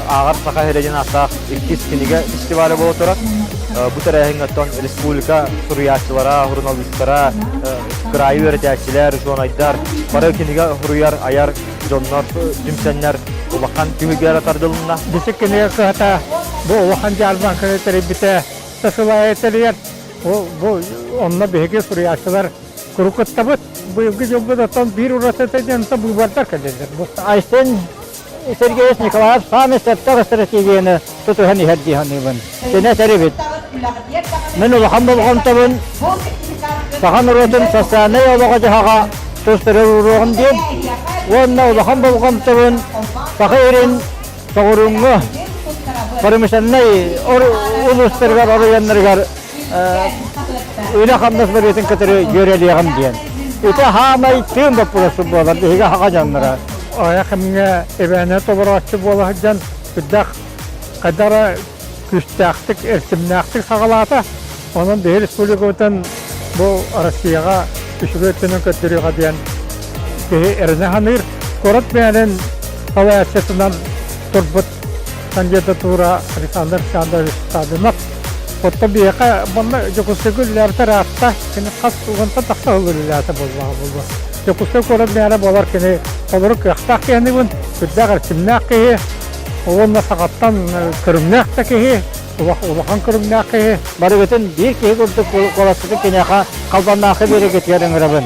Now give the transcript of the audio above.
Ааҕар Саха сирэ диэн ааттаах иккис кинигэ фестиваля буола турар. Бу тэрээһиҥҥэ оттон республика суруйааччылара, суруналыыстара, кыраайы үөрэтээччилэр, учуонайдар бары кинигэ суруйар, айар дьоннор түмсэннэр улахан түһүлгэлэрэ тардылынна. Десик кинигэ кыһата бу улахан дьаарбаҥканы тэрийбитэ сылайа тэрийэр. Бу онно биһиги суруйааччылар куруук кыттабыт. Быйылгы дьылбыт оттон биир уратыта диэн быыбардар кэллилэр. Айсен Сергеевич Николаев саамай сөптөөх стратегияны тутуһан иһэр дии саныыбын. Кини этэр эбит. Мин улахан болҕомтобун саха норуотун социальнай олоҕо-дьаһаҕа тус уруоҕум диэн уонна улахан болҕомтобун саха ирин соҕурууҥҥу промышленнай улуустарыгар оройуоннарыгар үлэ-хамнас барыытын кытары дьүөрэлиэҕим диэн. Ити хаамай тыын боппуруос буолар биһиги аҕа дьонноро. Айах кэмҥэ эбээнэ толорооччу буола сылдьан үрдэх хайдах эрэ күүстээхтик, эрчимнээхтик саҕалаата. Онон биһи республикабытын бу Россияҕа үчүгэй өттүнэн көрдөрүөҕэ диэн киһи эрэнэ саныыр. Куорат мээрин салайааччытынан турбут кандидатура Александр Александрович Саввинов. Оттон биһиэхэ манна Дьокуускайга үлэлээбитэ ыраатта. Кини хас уонтан тахса сыл үлэлээтэ буоллаҕа буолуо. Дьокуускай куорат мээрэ буолар кини толору кыахтаах киһинибин, сүрдээх эрчимнээх киһи, уонна саҕаттан көрүҥнээх да киһи, улахан көрүҥнээх киһи. Барыгытын биир киһи курдук куоласпытын киниэхэ халбаннаахы биэрэргитигэр ыҥырабын.